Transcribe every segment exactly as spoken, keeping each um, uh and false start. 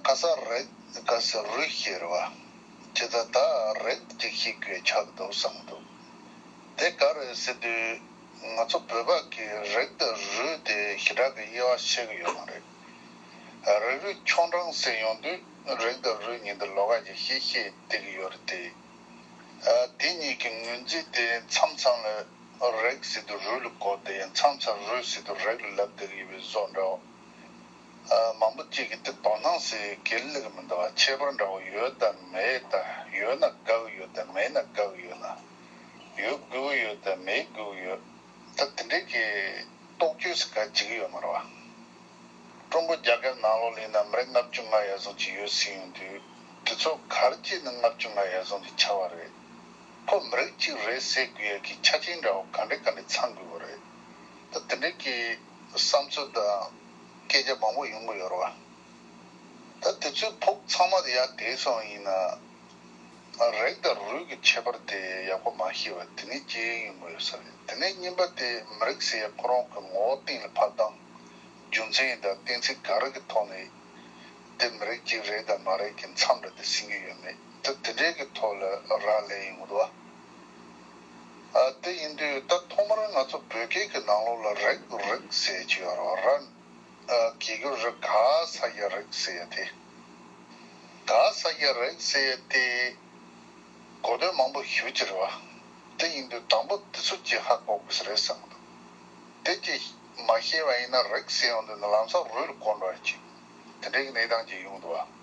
ཁ་སང་རེག་ཁ་སང་རུས་ཤེས་རེད་བ། ཇི་ལྟར་ད་རེག་ཅིག་ཤེས་དགོས་ཆགས་འདུག་བསམ་འདུག་དེ་ག་རེད་ཟེར་དུས། ང་ཚོ་བོད་པ་གིས་རེག་དང་རུས་དེ་ཞེ་དྲག་གི་དབྱེ་བ་ཤེས་ཀྱི་ཡོད་མ་རེད། རེག་རུས་ཆུང་འབྲིང་ཟེར་ཡོང་དུས་རེག་དང་རུས་གཉིས་དེ་ལོགས་ཀ་ཅིག་ཤེས་ཤེས་བསྡད་ཀྱི་ཡོད་རེད་དེ། ཨ། དེ་གཉིས་ཀྱི་ངོས་འཛིན་དེ་མཚམས་མཚམས་ལ་རེག་ཟེར་དུས་རུས་ལ་གོ་བསྡད། མཚམས་མཚམས་རུས་ཟེར་དུས་རེག་ལ་ལབ་བསྡད་ཀྱི་ཡོད་པའི་བཟོ་འདྲ་བོ། ཨ། མང་པོ་གཅིག་གིས་དེ་དོ་སྣང་ཟེར་གལ་སླེབས་ཀྱི་མི་འདུག་ཨ། ཁྱད་པར་འདྲ་བོ་ཡོད་དམ་མེད་དམ། ཡོད་ན་དགའ་གི་ཡོད་དམ་མེད་ན་དགའ་གི་ཡོད་ན། ཡོད་དགོས་ཀྱི་ཡོད་དམ་མེད་དགོས་ཀྱི་ཡོད། ད་དེ་འདྲའི་གི་རྟོག་དཔྱོད་ཟེར་ག་བྱེད་ཀྱི་ཡོད་མ་རེད་བ། ཀྲུང་གོ་རྒྱལ་ཁབ་ནང་ལོགས་ལ་ཡིན་ན་མི་རིགས་ལྔ་བཅུ་ང་ཡར་སོང་ཅིག་ཡོད་ཟེར་ཡོང་དུས། དེ་ཚོ་ག་རེ་བྱས་ནས་ལྔ་བཅུ་ང་ཡར་སོང་ཅིག་ཆགས་པ་རེད། ཁོ་མི་རིགས་གཅིག་རེད་ཟེར་དགོས་ཡ་གི་ཆ་རྐྱེན་འདྲ་བོ་ག་འདྲ་ག་འདྲ་ཚང་དགོས་པ་རེད། ད་དེ་འདྲའི་གི་བསམ་ཚུལ་དང་སྐད་ཆ་མང་པོ་ཡོང་གི་ཡོད་རེད་བ། ད་དེ་ཚོའི་ཕུགས་ཚང་མ་དེ་ཡར་དེད་སོང་ཡིན་ན། རེག་དང་རུས་ཀྱི་ཁྱད་པར་དེ་ཡག་པོ་མ་ཤེས་པ་དེ་ནས་སྐྱེ་ཡོང་གི་ཡོད་ས་རེད། དེ་ནས་གཉིས་པ་དེ་མི་རིགས་ཟེར་ཡ་ཁོ་རང་གི་ངོ་བོ་གཏན་ལ་ཕབ་སྟངས། རྒྱུ་མཚན་དང་གཏན་ཚིགས་ག་རེ་གི་ཐོག་ནས་དེ་མི་རིགས་གཅིག་རེད་དང་མ་རེད་ཀྱི་མཚམས་འདྲ་དེ་ཟིན་གྱི་ཡོད་མེད། དེ་དེ་འདྲའི་གི་ཐོག་ལ་རག་ལས་ཡོང་གི་འདུག་བ། ཨ། དེ་ཡིན་དུས་ད་ཐོག་མར་ང་ཚོ་བོད་སྐད་ཀྱི་ནང་ལོགས་ལ་རེག་རེག་ཟེར་གྱི་ཡོད་རེད་བ། ར། ཨ། གི་གུ་རི་ག་ས་ཡ་རེག་ཟེར་ཡ་དེ། ག་ས་ཡ་རེག་ཟེར་ཡ་དེ་གོ་དོན་མང་པོ་ཞེ་པོ་ཅིག་རེད་བ། དེ་ཡིན་དུས་དང་པོ་དེ་ཚོ་ཅིག་ཧ་གོ་དགོས་ས་རེད་བསམ་གི་འདུག་དེ་ཅིག་མ་ཤེས་པ་ཡིན་ན་རེག་ཟེར་ཡོང་དུས་ན་ལམ་སང་རུས་ལ་གོ་འགྲོ་ཡ་ཅིག་དེ་འདྲའི་གནས་སྟངས་ཅིག་ཡོང་འདུག་བ།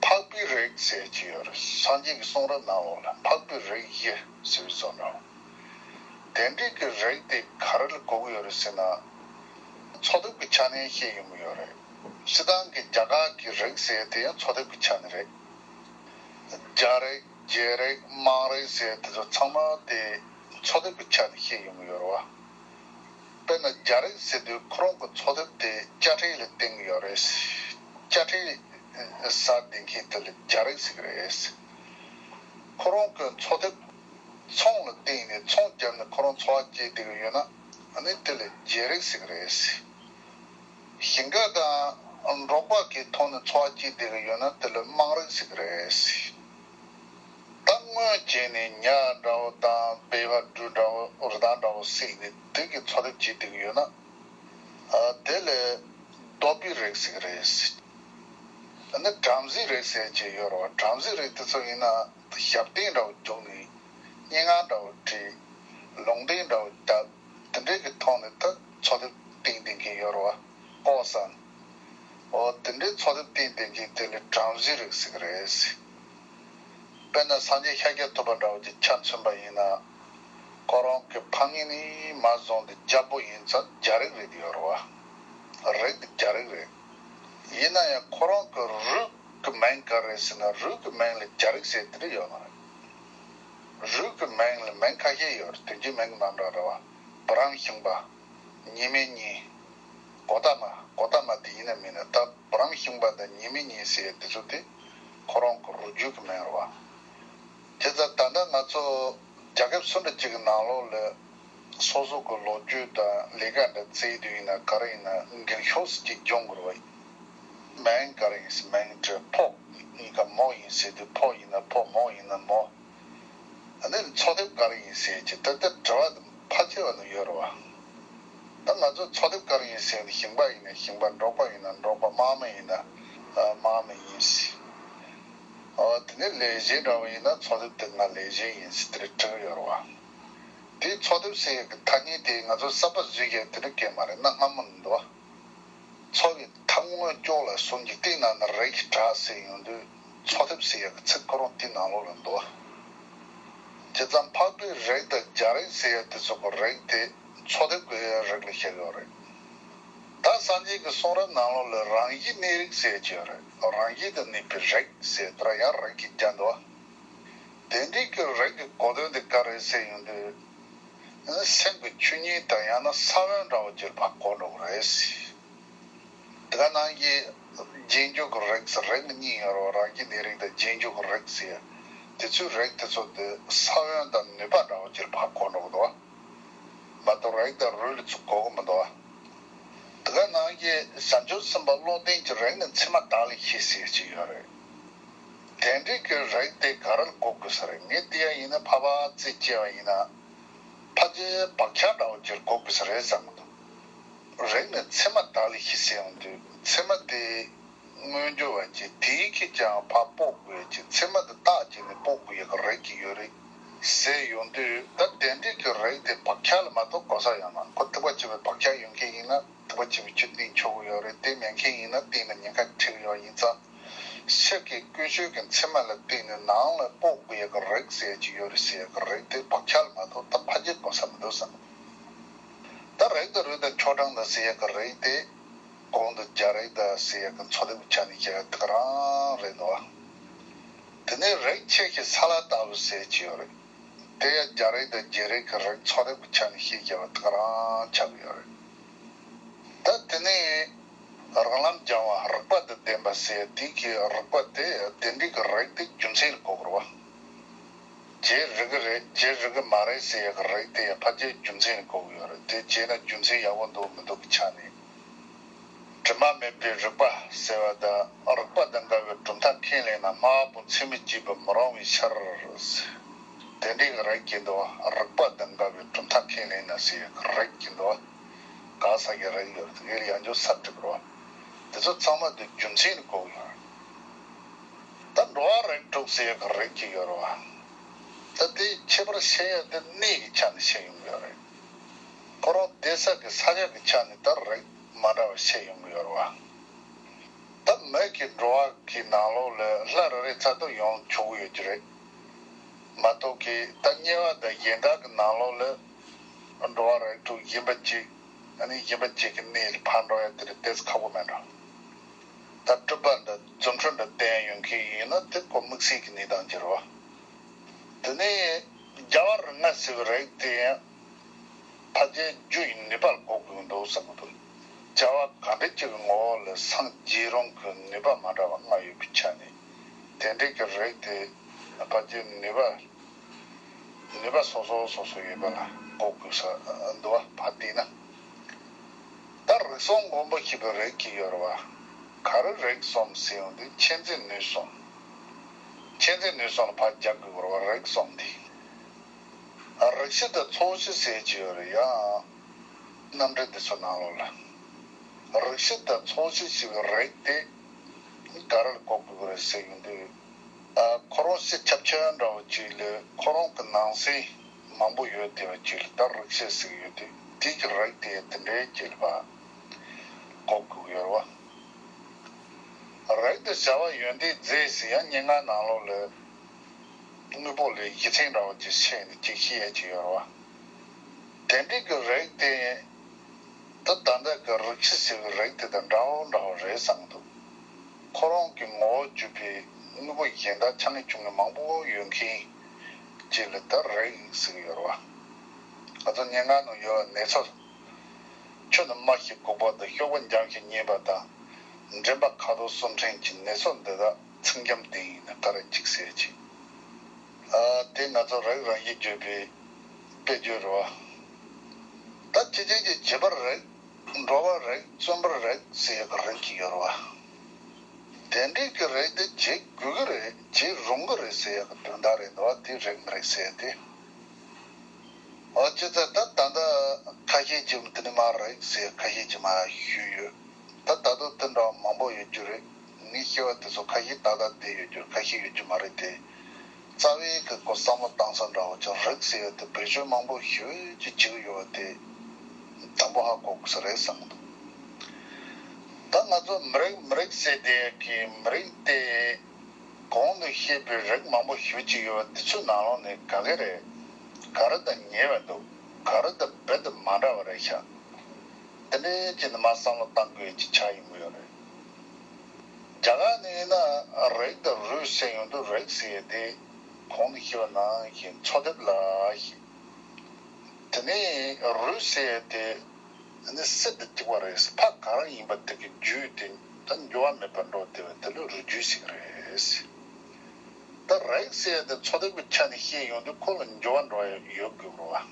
འཕགས་པའི་རིགས་ཟེར་གྱི་ཡོད་རེད། སངས་རྒྱས་ཀྱི་གསུང་རབ་ནང་ལོགས་ལ་འཕགས་པའི་རིགས་བཞི་ཟེར་བའི་བཟོ་འདྲ། དེ་འདྲའི་གི་རིགས་དེ་ག་རེ་ལ་གོ་གི་ཡོད་རེད་ཟེར་ན། འཚོ་ཐབས་ཀྱི་ཆ་ནས་བཤད་ཡོང་གི་ཡོད་རེད། སྤྱིར་བཏང་གི་རྒྱ་གར་གྱི་རིགས་ཟེར་དེ་ཡང་འཚོ་ཐབས་ཀྱི་ཆ་ནས་རེད། རྒྱ་རིགས། རྗེ་རིགས། དམངས་རིགས་ཟེར་དེ་ཚོ་ཚང་མ་དེ་འཚོ་ཐབས་ཀྱི་ཆ་ནས་བཤད་ཡོང་གི་ཡོད་རེད་བ། དཔེར་ན་རྒྱ་རིགས་ཟེར་དུས་ཁོ་རང་གི་འཚོ་ཐབས་དེ་དཔྱ་ཁྲལ་ལ་བརྟེན་གྱི་ཡོད་རེད། དཔྱ་ཁྲལ་ཟ་བསྡད་མཁན་དེ་ལ་རྒྱ་རིགས་ཟེར་གྱི་རེད། ཁོ་རང་གི་འཚོ་ཐབས་ཚོང་ལ་བརྟེན་ནས་ཚོང་བརྒྱབ་ནས་ཁོ་རང་འཚོ་བ་སྐྱེལ་བསྡད་ཀྱི་ཡོད་ན་ཨ་ནི་དེ་ལ་རྗེ་རིགས་ཟེར་གྱི་རེད། ཞིང་ཁ་དང་འབྲོག་པ་གི་ཐོག་ནས་འཚོ་བ་སྐྱེལ་བསྡད་ཀྱི་ཡོད་ན་དེ་ལ་དམངས་རིགས་ཟེར་གྱི་རེད། ད་སྔོན་བྱས་ནས་ཉ་འདྲ་བོ་དང་སྦལ་པ་སྦྲུལ་འདྲ་བོ་རི་དྭགས་འདྲ་བོ་བསད་ནས་དེ་གི་འཚོ་ཐབས་བྱེད་བསྡད་ཀྱི་ཡོད་ན། ཨ། དེ་ལ་གདོལ་པའི་རིགས་ཟེར་གྱི་རེད། ཨ་ནི་བྲམ་ཟེའི་རིགས་ཟེར་གྱི་ཡོད་རེད་བ། བྲམ་ཟེའི་རིགས་དེ་ཚོ་ཡིན་ན་ཞབས་བརྟན་འདྲ་བོ་རྒྱུགས་ནས་སྙན་ངག་འདྲ་བོ་བྲིས། ལུང་བསྟན་འདྲ་བོ་བརྒྱབ། དེ་འདྲའི་གི་ཐོག་ནས་ད་འཚོ་ཐབས་བརྟན་བསྡད་མཁན་ཡོད་རེད་བ། ལྐོག་ཟ། འོ། དེ་འདྲའི་འཚོ་ཐབས་བརྟན་བསྡད་མཁན་དེ་ལ་བྲམ་ཟེའི་རིགས་ཟེར་གྱི་རེད། དཔེར་ན་སངས་རྒྱས་ཤཱཀྱ་ཐུབ་པ་འདྲ་བོ་ཅིག་ཆ་མཚོན་པ་ཡིན་ན། ཁོ་རང་གི་ཕ་མྱེས་ནས་མར་བཟུང་སྟེ་རྒྱལ་པོ་ཡིན་ཙང་རྒྱལ་རིགས་རེད་ཡོད་རེད་བ། རིགས་དེ་རྒྱལ་རིགས་རེད། ཡིན་ན་ཡང་ཁོ་རང་གི་རུས་ཀྱི་མིང་ག་རེ་ཟེར་ན་རུས་ཀྱི་མིང་ལ་རྒྱལ་རིགས་ཟེར་དེ་འདྲ་ཡོད་མ་རེད། རུས་ཀྱི་མིང་ལ་མིང་ཁ་ཤས་ཡོད་རེད། དོན་གྱི་མིང་གི་རྣམ་གྲངས་རེད་བ། བུ་རམ་ཤིང་པ། ཉི་མའི་གཉེན། གོ་ཏ་མ། གོ་ཏ་མ་དེ་ཡིན་ན་མིན་ན་ད་བུ་རམ་ཤིང་པ་དང་ཉི་མའི་གཉེན་ཟེར་དེ་ཚོ་དེ་ཁོ་རང་གི་རུས་རྒྱུད་ཀྱི་མིང་རེད་བ། དེ་ཙང་ད་ལྟ་ང་ཚོ་རྒྱལ་ཁབ་སུ་འདྲ་ཅིག་གི་ནང་ལོགས་ལ་སོ་སོ་གི་ལོ་རྒྱུས་དང་ལས་ཀ་འདྲ་བཙལ་དུས་ཡིན་ན་ག་རེ་ཡིན་ན་འགན་ཤོག་ཅིག་སྦྱོང་དགོས་རེད་བ། མིང་ག་རེ་ཡིན་ཟེར་མིང་འབྲི། ཕོ་ཡིན་ག་མོ་ཡིན་ཟེར་དུས་ཕོ་ཡིན་ན་ཕོ། མོ་ཡིན་ན་མོ། ཨ་ནི་འཚོ་ཐབས་ག་རེ་ཡིན་ཟེར་གྱི་ད་ལྟ་དྲི་བ་ཕལ་ཆེ་བ་ནི་ཡོད་རེད་བ། ད་ང་ཚོ་འཚོ་ཐབས་ག་རེ་ཡིན་ཟེར་ནས་ཞིང་པ་ཡིན་ན་ཞིང་པ། འབྲོག་པ་ཡིན་ན་འབྲོག་པ། དམག་མི་ཡིན་ན་ཨ་དམག་མི་ཡིན་ཟེར། ཨ་དེ་ནས་ལས་བྱེད་འདྲ་བོ་ཡིན་ན་འཚོ་ཐབས་དེ་ང་ལས་བྱེད་ཡིན་ཟེར་དེ་འདྲ་དྲི་གི་ཡོད་རེད་བ། དེ་འཚོ་ཐབས་ཟེར་ཡག་གི་ཐ་སྙད་དེ་ང་ཚོ་གསར་པ་བཟོས་ཡག་དེ་འདྲ་གང་མ་རེད། གནའ་སྔ་མོ་ནས་འདུག་བ། འཚོ་བའི་ཐབས་དངོས་ཅོག་ལ་གསུམ་གྱི་སྟེང་ན་ནི་རིགས་ཀྱི་གྲས་ཟེར་ཡོང་དུས་འཚོ་ཐབས་ཟེར་ཡག་གི་ཚིག་ཁོ་རང་དེའི་ནང་ལོགས་ལ་འདུག་བྱས་ཙང་འཕགས་པའི་རིགས་དང་རྒྱལ་རིགས་ཟེར་ཡག་དེ་ཚོ་གི་རིགས་དེ་འཚོ་ཐབས་ཀྱི་རིགས་ལ་བཤད་ཡོད་རེད། ད་སངས་རྒྱས་ཀྱི་གསུང་རབ་ནང་ལོགས་ལ་རང་བཞིན་གནས་རིགས་ཟེར་གྱི་ཡོད་རེད། རང་བཞིན་དུ་གནས་པའི་རིགས་ཟེར་དེ་ལ་ཡང་རིགས་ཀྱི་རྒྱན་འདུག་དེ་འདྲའི་གི་རིགས་ཀྱི་གོ་དོན་དེ་ག་རེ་ཟེར་ཡོང་དུས། སེམས་ཀྱི་ཆོས་ཉིད་དང་ཡང་ན་ས་བོན་འདྲ་བོ་ཅིག་ལ་ཕར་གོ་འགྲོ་གི་རེད། དེ་ག་ནང་བཞིན་རྗེས་འཇུག་གི་རིགས་ཟེར་རིགས་གཉིས་ཡོད་རེད་བ། རང་བཞིན་གནས་རིགས་དང་རྗེས་འཇུག་གི་རིགས་ཟེར། དེ་ཚོའི་རིགས་དེ་ཚོ་དེ་ས་བོན་དང་ནུས་པ་འདྲ་བོ་ཅིག་ལ་ཕར་གོ་འགྲོ་གི་འདུག་བ། མ་གཏོགས་རིགས་དང་རུས་ལ་ཚུར་གོ་གི་མི་འདུག་བ། དེ་ག་ནང་གི་བྱང་ཆུབ་སེམས་དཔའ་བློ་ལྡན་གྱི་རིགས་ནི་མཚན་མ་དག་ལས་ཤེས་ཟེར་གྱི་ཡོད་རེད། དེ་འདྲའི་གི་རིགས་དེ་ག་རེ་ལ་གོ་དགོས་ས་རེད། ངས་དེ་ཡང་ཡིན་ན་ཕ་བ་རྩིས་བྱས་པ་ཡིན་ན། ཕལ་ཆེར་བག་ཆགས་འདྲ་བོ་ཅིག་གོ་དགོས་ས་རེད་བསམ་གི་འདུག་རིགས་ནི་མཚན་མ་དག་ལས་ཤེས་ཟེར་ཡོང་དུས་མཚན་མ་དེ། མངོན་གྱུར་བ་ཅིག་དེའི་ཁྱེད་ཀྱང་ཕར་དཔོག་དགོས་ཅིག་མཚན་མ་དེ་བརྟག་བྱས་ནས་དཔོག་དགོས་ཡག་གི་རིགས་ཅིག་ཡོད་རེད་ཟེར་ཡོང་དུས། ད་དེ་འདྲའི་གི་རིགས་དེ་བག་ཆགས་ལ་མ་གཏོགས་གོ་ས་ཡོད་མ་རེད། ཁོ་ཐུབ་པ་ཆེ་བའི་བག་ཆགས་ཡོད་མཁན་ཡིན་ན་ཐུབ་པ་ཆེ་བའི་ཆོས་བསྟན་ཆོག་གི་ཡོད་རེད། དེ་མེད་མཁན་ཡིན་ན་བསྟན་ན་ཉེན་ཁ་འཕྲད་ཀྱི་ཡོད་ཡིན་ཙང་། ཕྱི་གི་ཀུན་སྤྱོད་ཀྱི་མཚན་མ་ལ་བརྟེན་ནས་ནང་ལ་དཔོག་དགོས་ཡག་གི་རིགས་ཟེར་ཅིག་ཡོད་རེད་ཟེར་ཡག་གི་རིགས་དེ་བག་ཆགས་ལ་མ་གཏོགས་ད་ཕལ་ཆེར་གོ་ས་མི་འདུག་བསམ། ད་རིགས་དང་རུས་དང་ཆོ་འབྲང་དང་ཟེར་ཡག་གི་རིགས་དེ། གོང་དུ་རྒྱ་རིགས་དང་ཟེར་ཡག་གི་འཚོ་ཐབས་ཀྱི་ཆ་ནས་བཤད་ཡག་དེ་ག་རང་རེད་འདུག་བ། དེ་ནས་རིགས་ཆད་ཀྱི་ས་ལ་ལྟ་བུ་ཟེར་གྱི་ཡོད་རེད། དེ་ཡང་རྒྱ་རིགས་དང་རྗེ་རིགས་ཀྱི་རིགས་འཚོ་ཐབས་ཀྱི་ཆ་ནས་བཤད་རྒྱ་བ་དེ་ག་རང་ཆགས་ཀྱི་ཡོད་རེད། ད་དེ་ནས་རང་ལམ་སྦྱང་བ་རིགས་པ་དང་ལྡན་པ་ཟེར་དེ་གི་རིགས་པ་དེ་དེ་འདྲའི་གི་རིགས་དེ་རྒྱུ་མཚན་ལ་གོ་དགོས་རེད་བ། རྗེ་རིགས་ཀྱི་རེད། རྗེ་རིགས་ཀྱི་མ་རེད་ཟེར་ཡག་གི་རིགས་དེ་ཡང་ཕལ་ཆེར་རྒྱུ་མཚན་ལ་གོ་གི་ཡོད་རེད། དེ་བྱས་ན་རྒྱུ་མཚན་ཡག་པོ་འདུག་མི་འདུག་གི་ཆ་ནས། དྲི་མ་མེད་པའི་རིགས་པ་ཟེར་བ་དང་རིགས་པ་དང་འགལ་བའི་གྲུབ་མཐའ་ཁས་ལེན་ན། སྨྲ་བ་པོ་མཚན་མས་བརྗོད་པར་མི་རུང་བའི་ཕྱིར། དེ་འདྲའི་གི་རིགས་ཀྱི་འདུག་བ། རིགས་པ་དང་འགལ་བའི་གྲུབ་མཐའ་ཁས་ལེན་ན་ཟེར་ཡག་གི་རིགས་ཀྱི་འདུག་བ། ག་ས་གི་རིགས་ཡོད་རེད། དེ་ཡང་འཇོག་ས་འགྲིག་རོ། དེ་ཚོ་ཚང་མ་དེ་རྒྱུ་མཚན་ལ་གོ་གི་ཡོད་རེད། ད་འགྲོ་བ་རིགས་དྲུག་ཟེར་ཡག་གི་རིགས་ཀྱི་ཡོད་རེད་བ། ད་དེ་ཁྱད་པར་བཤད་ཡག་དེ་གནས་ཀྱི་ཆ་ནས་བཤད་ཡོང་གི་ཡོད་རེད། ཁོ་རང་བསྡད་ས་གི་ས་ཆ་གི་ཆ་ནས་ད་རིགས་མ་འདྲ་བ་བཤད་ཡོང་གི་ཡོད་རེད་བ། ད་མི་གི་འགྲོ་བ་གི་ནང་ལོགས་ལ་ལྷ་རེ་རེ་ཚ་ཐུབ་ཡོང་ཆོག་གི་ཡོད་ཀྱི་རེད། མ་གཏོགས་ཀྱི་ད་དམྱལ་བ་དང་གཞན་དག་གི་ནང་ལོགས་ལ་འགྲོ་བ་རིགས་དྲུག་གཞན་པ་གཅིག་ཨ་ནི་གཞན་པ་གཅིག་གི་གནས་ལ་ཕར་འགྲོ་ཡ་དེ་རེད། དེ་ཁག་པོ་མེད་འགྲོ། ད་སྤྲུལ་པ་འདྲ་རྫུ་འཕྲུལ་འདྲ་བསྟན་ཡོང་མཁན་ཡིན་ན་དེ་ཁོ་དམིགས་བསལ་གྱི་གནས་སྟངས་ཀྱི་རེད་བ། དེ་ནས་རྒྱལ་བ་རིགས་ལྔ་ཟེར་བའི་རིགས་དེ་ཡང་ཕལ་ཆེར་རྒྱུ་ཡི་ནུས་པ་ལ་གོ་དགོས་འདུག་བསམ་གྱི་འདུག་བྱ་བ་གང་འདྲ་ཅིག་གི་ངོ་བོ་ལ་སངས་རྒྱས་རུང་གི་ནུས་པ་མ་འདྲ་བ་ལྔ་ཡོད་པའི་ཆ་ནས། དེ་འདྲའི་གི་རིགས་དེ་ཕལ་ཆེར་ནུས་པ་ནུས་པ་སོ་སོ་སོ་སོ་ཡོད་པ་ལ་གོ་དགོས་ས་འདུག་བ། ཕར་བལྟས་ན། ད་རིགས་གསུམ་མགོན་པོ་ཞེས་པའི་རིགས་ཀྱི་ཡོད་རེད་བ། ག་རེ་རིགས་གསུམ་ཟེར་ཡོང་དུས་མཁྱེན་བརྩེ་ནུས་གསུམ། མཁྱེན་བརྩེ་ནུས་གསུམ་ལ་ཕར་རྒྱག་དགོས་རེད་བ། རིགས་གསུམ་དེ། རིགས་བཞི་དང་ཚོགས་བཞི་ཟེར་གྱི་ཡོད་རེད་ཡ། རྣམ་འགྲེལ་འདི་ཚོ་ནང་ལོགས་ལ། རིགས་བཞི་དང་ཚོགས་བཞི་ཞེས་པའི་རིགས་དེ། ག་རེ་ལ་གོ་དགོས་ཀྱི་རེད་ཟེར་ཡོང་དུས། ཨ། ཁོ་རང་སྤྱི་ཁྱབ་ཆེན་འདྲ་བོ་ཅིག་ལ་ཁོ་རང་གི་ནང་གསེས་མང་པོ་ཡོད་བསྡད་པ་ཅིག་ལ་ད་རིགས་བཞི་ཟེར་གྱི་ཡོད་དུས། དེ་གི་རིགས་དེ་དེ་འདྲའི་ཅིག་ལ་གོ་དགོས་ཀྱི་ཡོད་རེད་བ། རིགས་དང་བྱ་བ་ཡོན་ཏན་རྫས་ཟེར་ཡང་སྙན་ངག་ནང་ལོགས་ལ། དངོས་པོ་ལས་གཞི་མཚན་འདྲ་བོ་ཅིག་བཤད་ནས་ཅིག་བཤད་ཡ་ཅིག་ཡོད་རེད་བ། དེ་འདྲའི་གི་རིགས་དེ། ད་ད་ལྟ་གི་རིགས་བཞི་ཟེར་བའི་རིགས་དེ་དང་འདྲ་བོ་འདྲ་བོ་རེད་བསམ་གྱི་འདུག་ཁོ་རང་གི་ངོ་བོ་བརྗོད་པའི་དངོས་པོ་གཞན་དག་ཆ་ངེས་ཆུང་ངེས་མང་པོ་ཡོད་མཁན་ཅིག་ལ་ད་རིགས་ཟེར་གྱི་ཡོད་རེད་བ། ང་ཚོ་སྙན་ངག་ནང་ཡོད་པ་ནེ་ཙོ། ཆུ་ནི་རྨ་ཞིག་ལྐུགས་པ་དང་། གཤོག་པ་འཇམ་ཞིང་མཉེན་པ་དང་། མགྲིན་པ་ཁ་དོག་གསུམ་ཕྲེང་གི་ནེ་ཙོ་འདི་དག་ཚིག་འཇམ་ལྡིང་ཡིན་ན་ག་རེ་འཇིགས་ཟེར་གྱི། ཨ། དེ་ང་ཚོ་རིགས་རང་བཞིན་བརྗོད་པའི་དཔེ་བརྗོད་རེད་བ། ད་སྤྱི་ཆིངས་ཀྱི་བྱེད་པར་རིགས། འགྲོ་བར་རིགས། བརྩོན་པར་རིགས་ཟེར་ཡག་གི་རིགས་ཀྱི་ཡོད་རེད་བ། དེ་འདྲའི་གི་རིགས་དེ་བྱེད་དགོས་ཀྱི་རེད། བྱེད་རུང་གི་རེད་ཟེར་ཡག་གི་དོན་དག་རེད་འདུག་བ། དེ་རིགས་མི་རིགས་ཟེར་ཏེ། ཨོ། ཅི་ཙེ་ད་ད་ལྟ་ཁ་ཤས་ཀྱིས་དེ་ནི་མ་རིག་ཟེར་ཁ་ཤས་ཀྱིས་མ་ཞུས་ཡོད། ད་ད་དུང་དེ་འདྲ་བ་མང་པོ་ཡོད་རྒྱུ་རེད། ངས་ཤེས་པ་དེ་ཚོ་ཁ་ཤས་ཏག་ཏག་བསྡད་ཡོད་རྒྱུ་རེད། ཁ་ཤས་ཡོད་རྒྱུ་མ་རེད་དེ། རྩ་བའི་གི་ཁོ་བསམ་བློ་བཏང་ས་འདྲ་བོ་ཅིག་རིགས་ཟེར་ཡ་དེ་བེད་སྤྱོད་མང་པོ་ཞེ་པོ་ཅིག་བྱེད་ཀྱི་ཡོད་པ་དེ་དང་པོ་ཧ་གོ་དགོས་ས་རེད་བསམ་གྱི་འདུག་ད་ང་ཚོ་མི་རིགས་མི་རིགས་ཟེར་དེ་གི་མི་རིགས་དེ། གོང་དུ་བཤད་པའི་རིགས་མང་པོ་ཞེ་པོ་ཅིག་ཡོད་པ་དེ་ཚོའི་ནང་ལོགས་ནས་ག་གེ་རེད། ག་རེ་དང་ཉེ་བ་འདུག་ག་རེ་དང་རྦད་དེ་མ་འདྲ་བ་རེད་ཤག་དེ་འདྲའི་ཅིག་ནི་མ་བསམ་བློ་བཏང་དགོས་ཀྱི་ཆགས་ཡོང་གི་ཡོད་རེད། རྒྱ་གར་ནས་ཡིན་ན་རིགས་དང་རུས་ཟེར་ཡོང་དུས། རིགས་ཟེར་ཡས་དེ་གོང་དུ་བཤད་པ་ནང་བཞིན་འཚོ་ཐབས་ལ་ཞེས། དེ་ནས་རུས་ཟེར་ཡས་དེ། ཨ་ནི་གསེར་དང་གཅིག་པ་རེད། ཕ་ག་རང་ཡིན་པ་དེ་གི་རྒྱུད་དེ་ད་འགྱུར་བ་མེད་པར་འགྲོ་བསྡད་པ་དེ་ལ་རུས་རྒྱུད་ཟེར་གྱི་རེད། ད་རིགས་ཟེར་ཡ་དེ་འཚོ་ཐབས་ཀྱི་ཆ་ནས་བཤད་ཡོང་དུས་ཁོ་ལ་འགྱུར་བ་འགྲོ་ཡ་ཡོད་དགོས་རེད་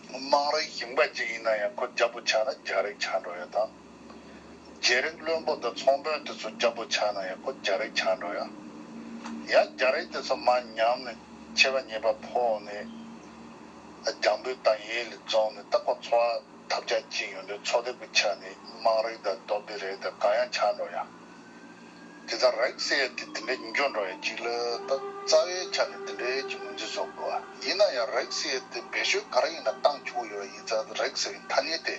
བ། དམངས་རིགས་ཞིང་པ་ཅིག་ཡིན་ན་ཡང་ཁོ་རྒྱ་པོ་ཆགས་ན་རྒྱ་རིགས་ཆགས་འགྲོ་ཡ་དང་། རྒྱལ་རིགས་བློན་པོ་དང་ཚོང་དཔོན་དེ་ཚོ་རྒྱ་པོ་ཆགས་ན་ཡང་ཁོ་རྒྱ་རིགས་ཆགས་འགྲོ་ཡ། ཡང་རྒྱ་རིགས་དེ་ཚོ་མར་ཉམས་ནས་ཆད་པ་ཉེས་པ་ཕོག་ནས་རྒྱང་འབུད་དང་ཡིད་ལ་རྫོགས་ནས་ད་ཁོ་འཚོ་བ་ཐབས་ཆག་ཅིག་ཡོང་དུས་འཚོ་དེབ་ཀྱི་ཆ་ནས་དམངས་རིགས་དང་རྡོ་སྦིས་རིགས་དང་གང་ཡང་ཆགས་འགྲོ་ཡ། དེ་ལྟར་རིགས་ཟེར་ཡ་དེ་དེ་འདྲའི་འགྱུར་འགྲོ་ཡ་གཅིག་ལ་ད་རྩ་བའི་ཆ་ནས་དེ་འདྲའི་གྱི་ངོས་འཛིན་བཟོ་དགོས་པ་ཡིན་ན་ཡང་རིགས་ཟེར་ཡ་དེ་བེད་སྤྱོད་ག་རེ་ཡིན་ན་བཏང་ཆོག་ཡོད་ཡིན་ཙང་རིགས་ཟེར་བའི་ཐ་སྙད་དེ་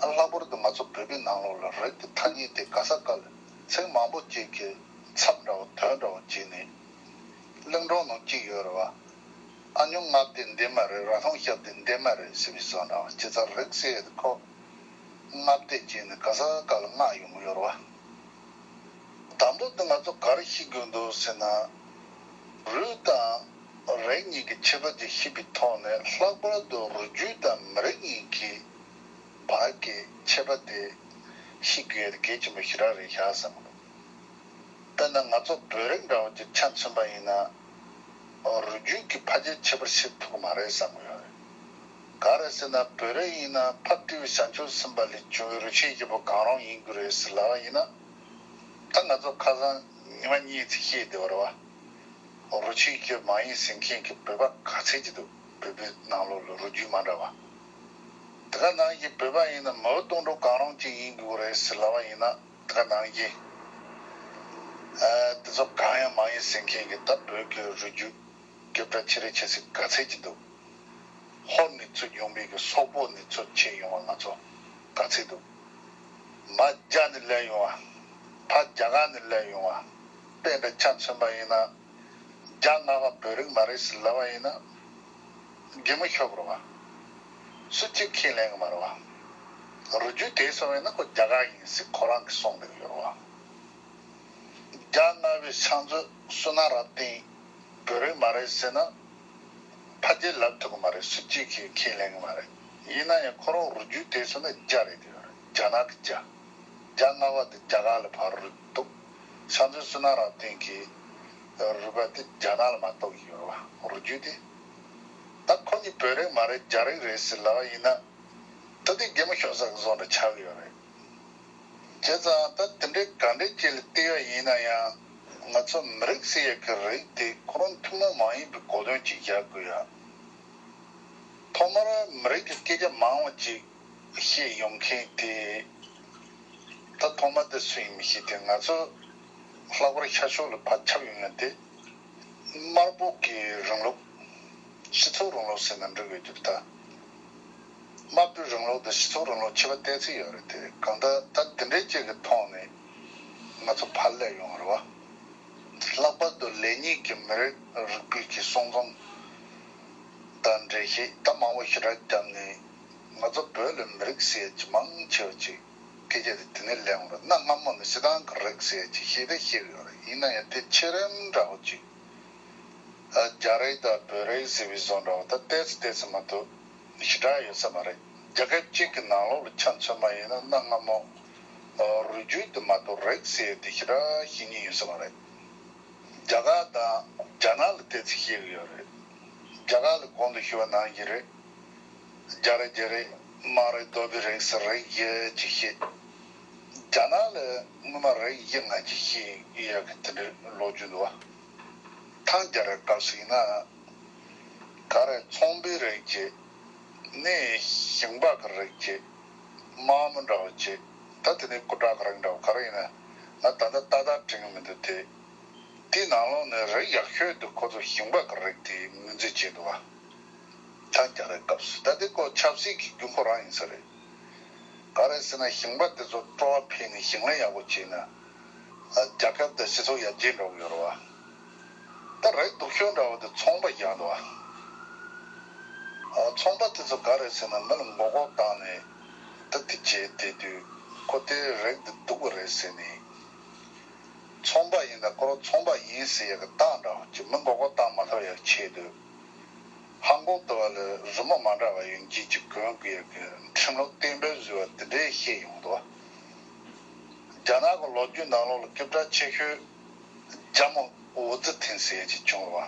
ཨ་ལྷག་པར་དུ་ང་ཚོ་བོད་པའི་ནང་ལོགས་ལ་རིགས་ཀྱི་ཐ་སྙད་དེ་ག་ས་ག་ལ་ཚིག་མང་པོ་གཅིག་གི་ཚབ་འདྲ་བོ་དོན་འདྲ་བོ་བྱས་ནས་གླིང་སྒྲུང་ནང་གཅིག་ཡོད་རེད་བ། ཨ་ཉོ་ལྔ་བརྡེག་འདི་མ་རེད། ར་ཐུང་ཤ་བརྡེག་འདི་མ་རེད་ཟེར་བའི་བཟོ་འདྲ་བ། བྱས་ཙང་རིགས་ཟེར་ཡ་དེ་ཁོ་ལྔ་བརྡེག་བྱས་ནས་ག་ས་ག་ལ་ལྔ་ཡོང་གི་ཡོད་རེད་བ། དང་པོ་དེ་ང་ཚོ་ག་རེ་ཤེས་དགོས་འདུག་ཟེར་ན། རུས་དང་རིགས་གཉིས་ཀྱི་ཁྱད་པར་དེ་ཤེས་པའི་ཐོག་ནས་ལྷག་པར་དུ་རུས་རྒྱུད་དང་མི་རིགས་གཉིས་ཀྱི་བར་གྱི་ཁྱད་པར་དེ་ཤེས་དགོས་ཡ་དེ་གལ་ཆེན་པོ་ཞེ་དྲག་རེད་ཤག་བསམ་གི་འདུག་དཔེར་ན་ང་ཚོ་བོད་རིགས་འདྲ་བོ་ཅིག་ཆ་མཚོན་པ་ཡིན་ན། རུས་རྒྱུད་ཀྱི་ཕལ་ཆེར་ཁྱད་པར་ཤེས་ཐུབ་ཀྱི་མ་རེད་བསམ་གྱི་ཡོད་རེད། ག་རེ་ཟེར་ན་བོད་རིགས་ཡིན་ན་ཕ་སྤྲེའུ་བྱང་ཆུབ་སེམས་དཔའ་ལས་བྱུང་བའི་རུས་ཆེན་བཞི་པོ་གང་རུང་ཡིན་དགོས་རེད་ཟེར་ལབ་པ་ཡིན་ན། ད་ང་ཚོ་ཁ་སང་ཉི་མ་གཉིས་ཙམ་བཤད་བསྡད་པ་རེད་བ། རུས་ཆེན་བཞི་མ་ཡིན་ཟེར་མཁན་གྱི་བོད་པ་ག་ཚད་ཅིག་འདུག་བོད་པའི་ནང་ལོགས་ལ་རུས་རྒྱུད་མ་འདྲ་བ། དེ་ག་ནང་བཞིན་བོད་པ་ཡིན་ན་མའོ་ཏུང་ཀྲུའུ་གང་རུང་ཅིག་ཡིན་དགོས་རེད་ཟེར་ལབ་པ་ཡིན་ན། དེ་ག་ནང་བཞིན། ཨ། དེ་ཚོ་གང་ཡང་མ་ཡིན་ཟེར་མཁན་གྱི་ད་བོད་ཀྱི་རུས་རྒྱུད་རྒྱུད་གྲྭ་ཆེ་རེ་ཆེ་ཟེར་ག་ཚད་ཅིག་འདུག་ཧོར་ནས་ཚུར་ཡོང་བའི་གི་སོག་པོ་ནས་ཚུར་ཁྱེར་ཡོང་བ་ང་ཚོ་ག་ཚད་འདུག་མ་རྒྱ་ནས་སླེབས་ཡོང་བ། ཕ་རྒྱ་གར་ནས་སླེབས་ཡོང་བ། དཔེ་འདྲ་ཆ་མཚོན་པ་ཡིན་ན། རྒྱ་ལྔ་པ་བོད་རིགས་མ་རེད་ཟེར་ལབ་པ་ཡིན་ན། གད་མོ་ཤོར་བ་རེད་བ། སུ་གཅིག་ཁས་ལེན་གི་མ་རེད་བ། རུས་རྒྱུད་དེ་སོང་བས་ན་ཁོ་རྒྱ་གར་ཡིན་ཟེར་ཁོ་རང་གིས་གསུངས་བསྡད་ཀྱི་ཡོད་རེད་བ། རྒྱ་ལྔ་པའི་ཕྱག་མཛོད་བསོད་ནམས་རབ་བརྟན་བོད་རིགས་མ་རེད་ཟེར་ན། ཕལ་ཆེར་ལབ་ཐུབ་ཀྱི་མ་རེད། སུ་གཅིག་གིས་ཁས་ལེན་གི་མ་རེད། ཡིན་ན་ཡང་ཁོ་རང་རུས་རྒྱུད་དེ་སོང་ན་རྒྱ་རེད་དེ་ཡོད་རེད། རྒྱ་ནག་གི་རྒྱ། རྒྱ་ལྔ་པ་དེ་རྒྱ་གར་ལ་ཕར་རུས་གཏུགས། ཕྱག་མཛོད་བསོད་ནམས་རབ་བརྟན་གྱི་རུས་པ་དེ་རྒྱ་ནག་ལ་མར་གཏུགས་ཡོད་རེད་བ། རུས་རྒྱུད་དེ། ད་ཁོ་གཉིས་བོད་རིགས་མ་རེད་རྒྱ་རིགས་རེད་ཟེར་ལབ་པ་ཡིན་ན། ད་དེ་གད་མོ་ཤོར་ས་གི་བཟོ་འདྲ་ཆགས་ཀྱི་ཡོད་རེད། བྱས་ཙང་ད་དེ་འདྲའི་ག་འདྲའི་ཅིག་ལ་བལྟས་པ་ཡིན་ན་ཡང་། ང་ཚོ་མི་རིགས་ཟེར་ཡ་གི་རིགས་དེ་ཁོ་རང་ཐུན་མོང་མ་ཡིན་པའི་གོ་དོན་ཅིག་བཞག་དགོས་ཡ། ཐོག་མར་མི་རིགས་ཀྱི་སྐད་ཆ་མང་བ་ཅིག་བཤད་ཡོང་མཁན་དེ། ད་ཐོག་མ་དེ་སུ་ཡིན་མི་ཤེས་དེ། ང་ཚོ་ལྷག་པར་ཤར་ཕྱོགས་ལ་ཕར་ཁྱབ་ཡོང་ཡ་དེ། དམར་པོ་གི་རིང་ལུགས། སྤྱི་ཚོགས་རིང་ལུགས་ཟེར་ན་འགྲིག་གི་འདུག་ད། དམར་པོའི་རིང་ལུགས་དང་སྤྱི་ཚོགས་རིང་ལུགས་ཁྱད་པར་གཏན་ཚིགས་ཡོད་རེད་དེ། གང་ལྟར་ད་དེ་འདྲའི་ཅིག་གི་ཐོག་ནས་ང་ཚོ་ཕར་སླེབས་ཡོང་བ་རེད་བ། ལྷག་པར་དུ་ལེགས་ཉེས་ཀྱི་མི་རིགས་རིག་པའི་གི་གསུང་རྩོམ་དང་འགྲེལ་བཤད་ད་མང་པོ་ཞེ་དྲག་བརྒྱབ་ནས། ང་ཚོ་བོད་ལ་མི་རིགས་ཟེར་ཡ་ཅིག་མང་ཆེ་བ་ཅིག་སྐད་ཆ་དེ་དེ་ནས་སླེབས་ཡོང་རེད། གནའ་སྔ་མོ་ནས་སྤྱིར་བཏང་གི་རིགས་ཟེར་ཡ་ཅིག་ཤེས་ད་ཤེས་ཀྱི་ཡོད་རེད། ཡིན་ན་ཡང་དེ་ཆེ་རིམ་འདྲ་བོ་ཅིག་ཨ། རྒྱ་རིགས་དང་བོད་རིགས་ཟེར་བའི་བཟོ་འདྲ་བོ་ད་ཏོག་ཙམ་ཏོག་ཙམ་མ་གཏོགས་ཞེ་དྲག་ཡོད་ས་མ་རེད། རྒྱལ་ཁབ་གཅིག་གི་ནང་ལོགས་ལ་ཆ་མཚོན་པ་ཡིན་ན་གནའ་སྔ་མོ་རུས་རྒྱུད་དེ་མ་གཏོགས་རིགས་ཟེར་ཡ་དེ་ཞེ་དྲག་ཤེས་མཁན་ཡོད་ས་མ་རེད། རྒྱ་གར་དང་རྒྱ་ནག་ལ་ཏོག་ཙམ་ཤེས་ཀྱི་ཡོད་རེད། རྒྱ་གར་ལ་གོང་དུ་ཞུས་པ་ནང་བཞིན་རེད། རྒྱ་རིགས་རྒྱ་རིགས། དམངས་རིགས་རྡོ་སྦིས་རིགས་ཟེར་རིགས་བཞི་ཅིག་ཤེས། རྒྱ་ནག་ལ་སྔོན་མ་རིགས་བཞི་ལྔ་ཅིག་ཤེས་ཡོད་ཀྱི་དེ་འདྲའི་ལོ་རྒྱུས་འདུག་བ། ཐང་རྒྱལ་རབས་སྐབས་སུ་ཡིན་ན། ག་རེ་ཚོང་པའི་རིགས་ཀྱི། ནས་ཞིང་པ་གི་རིགས་ཀྱི། དམག་མི་འདྲ་བོ་ཅིག་ད་དེ་ནས་སྐུ་དྲག་གི་རིགས་འདྲ་བོ་ག་རེ་ཡིན་ན། ང་ད་ལྟ་ཏག་ཏག་དྲན་གྱི་མི་འདུག་དེ། དེའི་ནང་ལོགས་ནས་རིགས་ཡག་ཤོས་དེ་ཁོ་ཚོ་ཞིང་པ་གི་རིགས་དེ་ངོས་འཛིན་བྱས་འདུག་བ། ཐང་རྒྱལ་རབས་སྐབས་སུ་ད་དེ་ཁོ་ཆབ་སྲིད་ཀྱི་རྒྱུ་ཁོ་རང་ཡིན་ས་རེད། ག་རེ་ཟེར་ན་ཞིང་པ་དེ་ཚོ་སྤྲོ་བ་འཕེལ་ནས་ཞིང་ལས་ཡག་པོ་བྱས་ན། རྒྱལ་ཁབ་དང་སྤྱི་ཚོགས་ཡར་རྒྱས་འགྲོ་གི་ཡོད་རེད་བ། ད་རིགས་སྡུག་ཤོས་འདྲ་བོ་དེ་ཚོང་པ་བཞག་འདུག་བ། ཚོང་པ་དེ་ཚོ་ག་རེ་ཟེར་ན་མི་ལ་མགོ་སྐོར་བཏང་ནས་ད་དེ་བྱས་བསྡད་དུས་ཁོ་དེ་རིགས་དེ་སྡུག་གི་རེད་ཟེར་ནས། ཚོང་པ་ཡིན་ན་ཁོ་རང་ཚོང་པ་ཡིན་ཟེར་ཡག་གི་རྟགས་འདྲ་བོ་ཅིག་མི་མགོ་སྐོར་བཏང་མ་ཐུབ་ཡག་ཆེད་དུ། ཧང་ཀོང་དུ་བ་ལ་རི་མོ་མ་འདྲ་བ་ཡོད་མཁན་ཅིག་གོན་དགོས་ཡག་གི་ཁྲིམས་ལུགས་གཏན་འབེབས་བཟོས་པ་དེ་འདྲའི་བཤད་ཡོང་འདུག་རྒྱ་ནག་གི་ལོ་རྒྱུས་ནང་ལོགས་ལ་སྐད་གྲགས་ཆེ་ཤོས་རྒྱ་མོ་ཝུ་ཙི་ཐིན་ཟེར་ཡག་ཅིག་བྱུང་བ།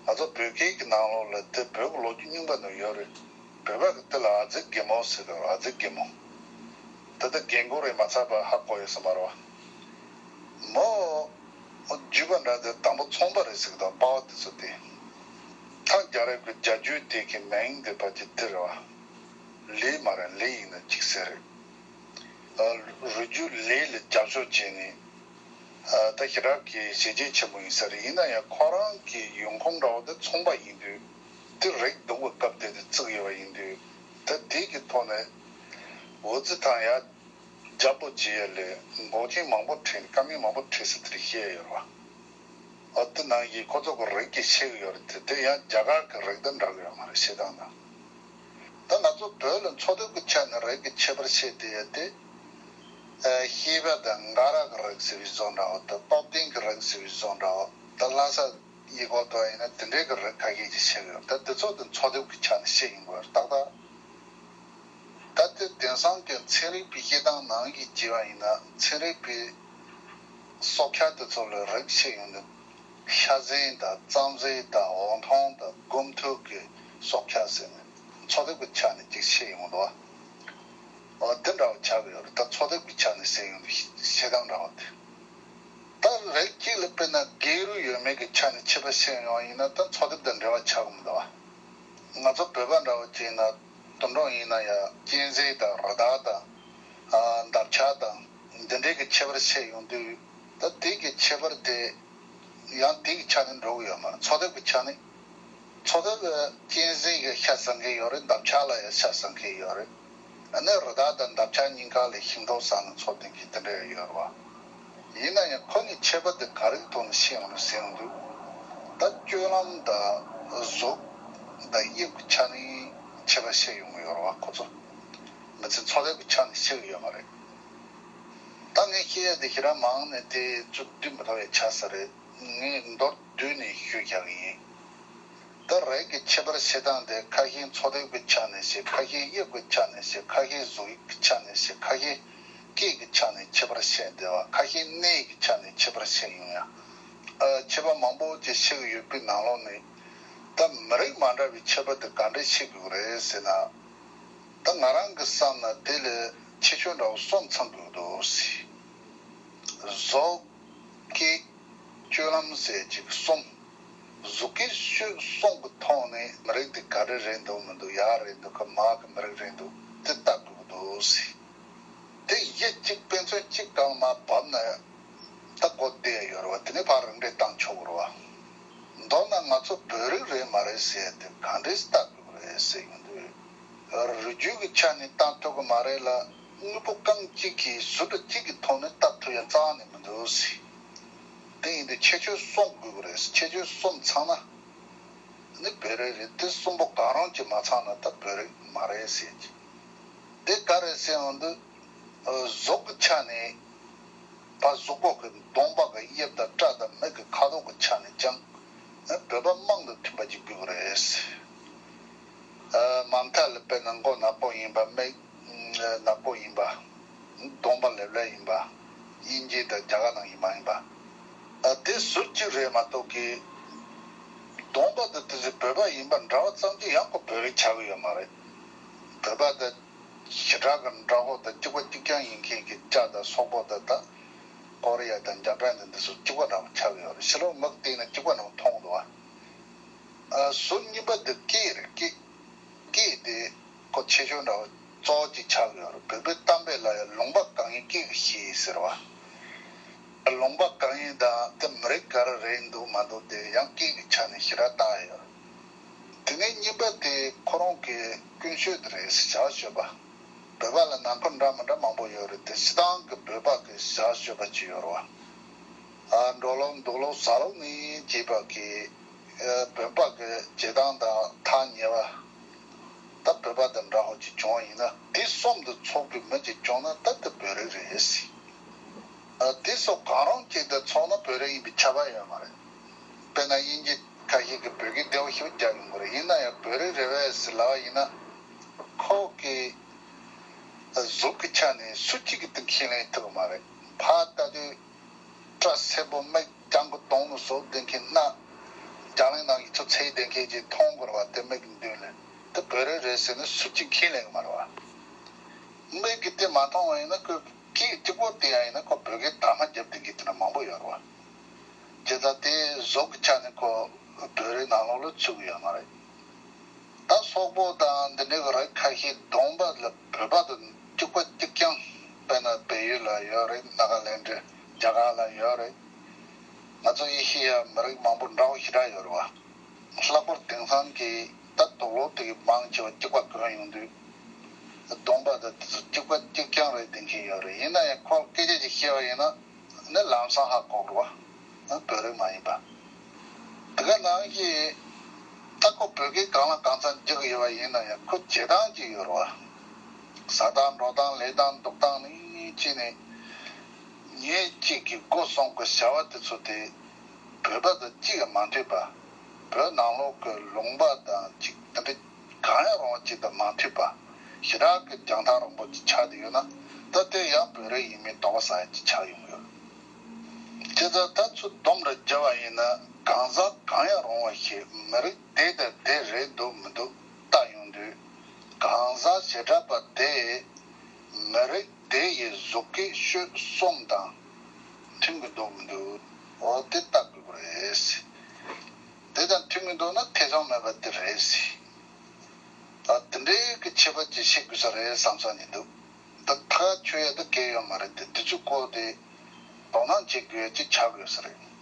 ང་ཚོ་བོད་སྐད་ཀྱི་ནང་ལོགས་ལ་དེ་བོད་ཀྱི་ལོ་རྒྱུས་རྙིང་པ་ནང་ཡོད་རེད། བོད་པ་གི་དེ་ལ་ཨ་ཙི་རྒན་མོ་ཟེར་གི་རེད། ཨ་ཙི་རྒན་མོ། ད་ལྟ་རྒན་གོག་རེད་མ་ཚར་བ་ཧ་གོ་ཡོད་ས་མ་རེད་བ། མོ། བརྒྱུད་པ་འདྲ་དེ་དང་པོ་ཚོང་པ་རེད་ཟེར་གི་འདུག་པ་བ་དེ་ཚོ་དེ། ཐང་རྒྱལ་རབས་ཀྱི་རྒྱལ་རྒྱུད་དེ་གི་མིང་དེ་ཕལ་ཆེར་དེ་རེད་བ། ལི་མ་རེད། ལི་ཡིན་ན་གཅིག་ཟེར་རེད། རུས་རྒྱུད་ལས་ལ་རྒྱབ་སྐྱོར་བྱས་ནས། ད་ཞེ་དྲག་གི་བྱས་རྗེས་ཆེན་པོ་ཡིན་ས་རེད། ཡིན་ན་ཡང་ཁོ་རང་གི་ཡོང་ཁུངས་འདྲ་བོ་དེ་ཚོང་པ་ཡིན་དུས། དེ་རིགས་རྡུང་བའི་སྐབས་དེ་དུ་བརྩིགས་ཡོད་པ་ཡིན་དུས། ད་དེ་གི་ཐོག་ནས་འོ་ཙི་ཐང་ཡ་རྒྱལ་པོ་བྱེད་ཡ་ལས་འགོག་རྐྱེན་མང་པོ་འཕྲད་ནས་དཀའ་ངལ་མང་པོ་འཕྲད་ས་དེ་རེད་བཤད་ཡོད་རེད་བ། འོ་དེ་ནང་བཞིན་ཁོ་ཚོ་གི་རིགས་ཀྱི་བཤད་གི་ཡོད་རེད་དེ། དེ་ཡང་རྒྱ་གར་གི་རིགས་དང་འདྲ་གི་ཡོད་མ་རེད་བཤད་སྟངས་དང་། ད་ང་ཚོ་བོད་ལ་འཚོ་ཐབས་ཀྱི་ཆ་ནས་རིགས་ཀྱི་ཁྱད་པར་བཤད་དེ་ཡོད་དེ། ཤེས་པ་དང་འགའ་ར་གི་རིགས་ཟེར་བའི་བཟོ་འདྲ་བ་དང་སྟོབས་ལྡན་གྱི་རིགས་ཟེར་བའི་བཟོ་འདྲ་བ་དང་ལྷ་ས་ཡི་གོ་ཐོག་ཡིན་ན་དེ་འདྲའི་གི་རིགས་ཁ་ཤས་ཀྱི་བཤད་གི་ཡོད། ད་དེ་ཚོ་དེ་འཚོ་ཐབས་ཀྱི་ཆ་ནས་བཤད་ཡིན་དགོས་རེད་ཏག་ཏག་ད་དེ་དེང་སང་གི་ཚན་རིག་པའི་བཤད་སྟངས་ནང་གི་བྱས་པ་ཡིན་ན་ཚན་རིག་པའི་སྲོག་ཆགས་དེ་ཚོ་ལ་རིགས་བཤད་ཡོང་དུས། ཤ་ཟན་དང་རྩམ་ཟན་དང་འོ་འཐུང་དང་སྒོམ་ཐུག་གི་སྲོག་ཆགས་ཟེར་ནས་འཚོ་ཐབས་ཀྱི་ཆ་ནས་ཅིག་བཤད་ཡོང་འདུག་བ། འོ་དེ་འདྲ་བ་ཆགས་ཀྱི་ཡོད་རེད། ད་འཚོ་ཐབས་ཀྱི་ཆ་ནས་བཤད་ཡོང་དུས་བཤད་སྟངས་འདྲ་བ་དེ། ད་རིགས་གཅིག་ལ་དཔེར་ན་སྒེར་རུ་ཡོད་མེད་ཀྱི་ཆ་ནས་ཁྱད་པར་བཤད་ཡོང་བ་ཡིན་ན་ད་འཚོ་ཐབས་དང་འབྲེལ་བ་ཆགས་ཀྱི་མི་འདུག་བ། ང་ཚོ་བོད་པ་འདྲ་བོ་བྱས་ན་དུད་འགྲོ་ཡིན་ན་ཡང་གཅན་གཟན་དང་རི་དྭགས་དང་། ཨ། འདབ་ཆགས་དང་འདི་འདྲའི་གི་ཁྱད་པར་བཤད་ཡོང་དུས། ད་དེ་གི་ཁྱད་པར་དེ་ཡང་དེ་གི་ཆ་ནས་འགྲོ་གི་ཡོད་མ་རེད། འཚོ་ཐབས་ཀྱི་ཆ་ནས། འཚོ་ཐབས་ཀྱི་གཅན་གཟན་གི་ཤ་ཟ་མཁན་ཡོད་རེད། འདབ་ཆགས་ལ་ཡང་ཤ་ཟ་མཁན་ཡོད་རེད། ཨ་ནི་རི་དྭགས་དང་འདབ་ཆགས་གཉིས་ཀ་ལ་ཤིང་ཏོག་ཟ་ནས་འཚོ་བསྡད་མཁན་དེ་འདྲ་ཡོད་རེད་བ། ཡིན་ན་ཡང་ཁོ་གཉིས་ཁྱད་པར་དེ་ག་རེ་གི་ཐོག་ནས་ཤེས་ཡོང་ནས་ཟེར་ཡོང་དུས། ད་སྤྱོད་ལམ་དང་གཟུགས་དང་དབྱིབས་ཀྱི་ཆ་ནས་ཁྱད་པར་ཤེས་ཡོང་གི་ཡོད་རེད་བ། ཁོ་ཚོ་མི་ཚེ་འཚོ་ཐབས་ཀྱི་ཆ་ནས་ཤེས་ཀྱི་ཡོད་མ་རེད། ད་ངས་བཤད་ཡ་དེ་ཞེ་དྲག་མང་ནས་དེ་ཚོ་བསྡུས་མི་ཐུབ་པའི་ཆགས་ས་རེད། ངས་མདོར་བསྡུས་ནས་ཞུས་བཞག་གི་ཡིན། ད་རིགས་ཀྱི་ཁྱད་པར་བཤད་སྟངས་དེ་ཁ་ཤས་འཚོ་ཐབས་ཀྱི་ཆ་ནས་བཤད། ཁ་ཤས་དབྱིབས་ཀྱི་ཆ་ནས་བཤད། ཁ་ཤས་གཟུགས་ཀྱི་ཆ་ནས་བཤད། ཁ་ཤས་སྐད་ཀྱི་ཆ་ནས་ཁྱད་པར་བཤད་བསྡད་པ། ཁ་ཤས་གནས་ཀྱི་ཆ་ནས་ཁྱད་པར་བཤད་ཡོང་ཡ། ཨ། ཁྱད་པར་མང་པོ་ཅིག་བཤད་ཀྱི་ཡོད་པའི་ནང་ལོགས་ནས་ད་མི་རིགས་མ་འདྲ་བའི་ཁྱད་པར་དེ་ག་འདྲས་བཤད་དགོས་རེད་ཟེར་ན། ད་ང་རང་གི་བསམ་ན་དེ་ལ་ཁྱད་ཆོས་འདྲ་བོ་གསུམ་ཚང་དགོས་འདུག་ཟེར། གཟུགས། སྐད། སྤྱོད་ལམ་ཟེར་ཅིག་གསུམ། གཟུགས་སྐད་ཤོད་གསུམ་གྱི་ཐོག་ནས་མི་རིགས་འདི་ག་རེ་རེད་འདུག་མི་འདུག་ཡག་རེད་འདུག་ག་མ་གི་མི་རིགས་རེད་འདུག་དེ་ལྟ་དགོས་འདུག་ཟེར། དེ་གཞི་གཅིག་དཔེ་མཚོན་གཅིག་སྒང་མར་བབས་ན་ད་གོ་བདེ་ཡོད་རེད་བ། དེ་ནས་ཕར་རིམ་གྲས་བཏང་ཆོག་གི་རེད་བ། མདོར་ན་ང་ཚོ་བོད་རིགས་རེད་མ་རེད་ཟེར་དེ་ག་འདྲས་ལྟ་དགོས་རེད་ཟེར་ཡོང་དུས། རུས་རྒྱུད་ཀྱི་ཆ་ནས་བལྟ་ཐུབ་ཀྱི་མ་རེད་ལ། དངོས་པོ་རྐང་གཅིག་གིས་ཟུར་དུ་གཅིག་གི་ཐོག་ནས་བལྟ་ཐུབ་ཡ་རྩ་ནས་མི་འདུག་ཟེར། དེ་ཡིན་དུས་ཁྱད་ཆོས་གསུམ་དགོས་ཀྱི་རེད། ཁྱད་ཆོས་གསུམ་ཚང་ན་ནི་བོད་རིགས་རེད། དེ་གསུམ་པོ་གང་རུང་གཅིག་མ་ཚང་ན་ད་བོད་རིགས་མ་རེད་ཟེར་གྱི། དེ་ག་རེད་ཟེར་ཡོང་དུས། གཟུགས་ཀྱི་ཆ་ནས་ཕར་གཟུགས་པོ་གི་གདོང་པ་གི་དབྱིབས་དང་སྐྲ་དང་མིག་གི་ཁ་དོག་གི་ཆ་ནས་ཀྱང་བོད་པ་མང་དུ་མཐུན་པ་ཅིག་དགོས་ཀྱི་རེད། མ་མཐའ་ལ་དཔེར་ན་མགོ་ནག་པོ་ཡིན་པ། མིག་ནག་པོ་ཡིན་པ། གདོང་པ་ལེབ་ལེབ་ཡིན་པ། དབྱིན་ཇི་དང་རྒྱ་གར་ནང་ཡིན་མ་ཡིན་པ། དེ་ཟུར་གཅིག་རེད་མ་གཏོགས་ཀྱི། གདོང་པ་དེ་དེ་ཚོ་བོད་པ་ཡིན་པ་འདྲ་བ་ཙམ་གྱིས་ཡང་ཁོ་བོད་རིགས་ཆགས་ཀྱི་ཡོད་མ་རེད། བོད་པ་དེ་ཞེ་དྲག་གི་འདྲ་པོ་དང་གཅིག་པ་གཅིག་རྐྱང་ཡིན་མཁན་གྱི་སྐྲ་དང་སོག་པོ་དེ་དག་ཀོ་རི་ཡ་དང་འཇར་པན་དང་འདི་ཚོ་གཅིག་པ་འདྲ་བོ་ཆགས་ཀྱི་ཡོད་རེད། ཕྱི་ལོགས་མིག་བལྟས་ན་གཅིག་པ་འདྲ་བོ་མཐོང་གི་འདུག་བ། ཟུར་གཉིས་པ་དེ་སྐད་རེད། སྐད། སྐད་དེ་ཁོ་ཆེ་ཤོས་འདྲ་བོ་གཙོ་བོ་གཅིག་ཆགས་ཀྱི་ཡོད་རེད། བོད་པའི་གཏམ་དཔེ་ལ་ཡང་ལུང་པ་གང་ཡིན་སྐད་ཀྱིས་ཤེས་ཟེར་བ། ལུང་པ་གང་ཡིན་དང་དེ་མི་རིགས་ག་རེ་རེད་འདུག་མ་འདུག་དེ་ཡང་སྐད་ཀྱི་ཆ་ནས་ཞེ་དྲག་བཏགས་ཡོད་རེད། དེ་ནས་གཉིས་པ་དེ་ཁོ་རང་གི་ཀུན་སྤྱོད་དེ་རེད། ཞབས་ཞུ་བ། བོད་པ་ལ་ནང་ཁུལ་འདྲ་མི་འདྲ་མང་པོ་ཡོད་རེད་དེ། སྤྱིར་བཏང་གི་བོད་པ་གི་ཞབས་ཞུ་བ་ཅིག་ཡོད་རེད་བ། ཨ། འགྲོ་ལུགས་འདུག་ལུགས་ཟ་ལུགས་ནས་བྱས་པ་གི། ཨ། བོད་པ་གི་བྱེད་སྟངས་དང་ཐག་ཉེ་བ། ད་བོད་པ་དང་འདྲ་བོ་ཅིག་བྱུང་བ་ཡིན་ན། དེ་གསུམ་དུ་ཚོགས་པའི་མི་ཅིག་བྱུང་ན་ད་དེ་བོད་རིགས་རེད་ཟེར། ཨ། དེ་སོགས་གང་རུང་གཅིག་དང་ཚོགས་ན་བོད་རིགས་ཡིན་པའི་ཁྱབ་པ་ཡོད་མ་རེད། དཔེར་ན་དབྱིན་ཇི་ཁ་ཤས་ཀྱིས་བོད་སྐད་བདེ་བོ་ཞིག་རྒྱག་ཡོང་གི་རེད། ཡིན་ན་ཡང་བོད་རིགས་རེད་པས་ཟེར་ལབ་པ་ཡིན་ན། ཁོ་གི་གཟུགས་ཀྱི་ཆ་ནས་སུ་གཅིག་གིས་དེ་ཁས་ལེན་ཐུབ་ཀྱི་མ་རེད། ཕར་ལྟ་དུས་སྐྲ་སེར་པོ། མིག་རྐྱང་པོ། གདོང་ནི་བཟོ་བདེ་མཁན། སྣ་ རྒྱང་ལིང་ནང་གི་ཚོ་ཚེ་ཡི་བདེ་མཁན་གྱིས་མཐོང་དགོས་རེད་བ། དེ་མིག་གི་མདུན་ལ་དེ་བོད་རིགས་རེད་ཟེར་ནས་སུ་གཅིག་ཁས་ལེན་གི་མ་རེད་བ། མིག་གིས་དེ་མ་མཐོང་བ་ཡིན་ན་ཁོས་སྐད་གཅིག་པོ་དེ་ཡང་ཡིན་ན་ཁོ་བོད་སྐད་དག་མ་རྒྱབ་བསྡད་མཁན་དེ་འདྲ་མང་པོ་ཡོད་རེད་བ། བྱས་ཙང་དེ་བཟོ་གི་ཆ་ནས་ཁོ་བོད་རིགས་ནང་ལོགས་ལ་ཚུད་གི་ཡོད་མ་རེད། ད་སོག་པོ་དང་འདི་འདྲའི་གི་རིགས་ཁ་ཤས་གདོང་པ་ལ་བོད་པ་དང་གཅིག་པ་གཅིག་རྐྱང་། དཔེར་ན་བལ་ཡུལ་ལ་ཡོད་རེད། ནཱ་ག་ལེན་ཌི། རྒྱ་གར་ལ་ཡོད་རེད། ང་ཚོ་ཨེ་ཤེ་ཡ་མི་རིགས་མང་པོ་འདྲ་བོ་ཞེ་དྲག་ཡོད་རེད་བ། ལྷག་པར་དེང་སང་གི་ད་དུག་ལོག་དེ་གི་མང་ཆེ་བ་གཅིག་པ་གོན་ཡོང་དུས། གདོང་པ་དང་དེ་ཚོ་གཅིག་པ་གཅིག་རྐྱང་རེད་བསྡད་མཁན་ཡོད་རེད། ཡིན་ན་ཡང་ཁོ་སྐད་ཆ་ཅིག་བཤད་པ་ཡིན་ན། ནི་ལམ་སང་ཧ་གོ་གི་རེད་བ། བོད་རིགས་མ་ཡིན་པ། དེ་ག་ནང་བཞིན། ད་ཁོ་བོད་སྐད་གང་ལ་གང་འཚམ་རྒྱག་གི་ཡོད་པ་ཡིན་ན་ཡང་ཁོ་བྱེད་སྟངས་ཅིག་ཡོད་རེད་བ། ཟ་སྟངས་འགྲོ་སྟངས་ལས་སྟངས་འདུག་སྟངས་ནི་ཅི་ནས། ཉིན་གཅིག་གི་སྒོ་གསུམ་གི་བྱ་བ་དེ་ཚོ་དེ། བོད་པ་དང་གཅིག་ཡང་མ་མཐུན་པ། བོད་ནང་ལོགས་ཀྱི་ལུང་པ་དང་གཅིག་དེ་འདྲ་གང་ཡང་རུང་བ་གཅིག་དང་མ་མཐུན་པ། ཞེ་དྲག་གི་རྒྱང་ཐག་རིང་པོ་ཅིག་ཆགས་བསྡད་ཡོད་ན། ད་དེ་ཡང་བོད་རིགས་ཡིན་མིན་དོགས་པ་ཟ་ཡ་ཅིག་ཆགས་ཡོང་གི་ཡོད། དེ་ལྟར་ད་ཚུར་སྡོམ་རུ་བརྒྱབ་པ་ཡིན་ན། གང་ཟག་གང་ཡང་རུང་བ་ཞིག་མི་རིགས་དེ་དང་དེ་རེད་འདུག་མི་འདུག་བལྟ་ཡོང་དུས། གང་ཟག་བྱེ་བྲག་པ་དེ་མི་རིགས་དེ་ཡི་གཟུགས་སྐུའི་ཤོད་གསུམ་དང་མཐུན་གྱི་འདུག་མི་འདུག་འོ་དེ་བལྟ་དགོས་ཀྱི་རེད། དེ་དང་མཐུན་གྱི་འདུག་ན་ཐེ་ཚོམ་མེད་པ་དེ་རེད། ད་དེ་འདྲའི་གི་ཁྱད་པར་ཅིག་ཤེས་དགོས་ས་རེད་བསམ་ས་ནས་འདུག་ད་ཐག་ཆོད་ཡ་ད་གལ་ཡོད་མ་རེད་དེ། དེ་ཚོའི་སྐོར་དེ་དོ་སྣང་བྱེད་དགོས་ཡ་ཅིག་ཆགས་དགོས་ས་རེད།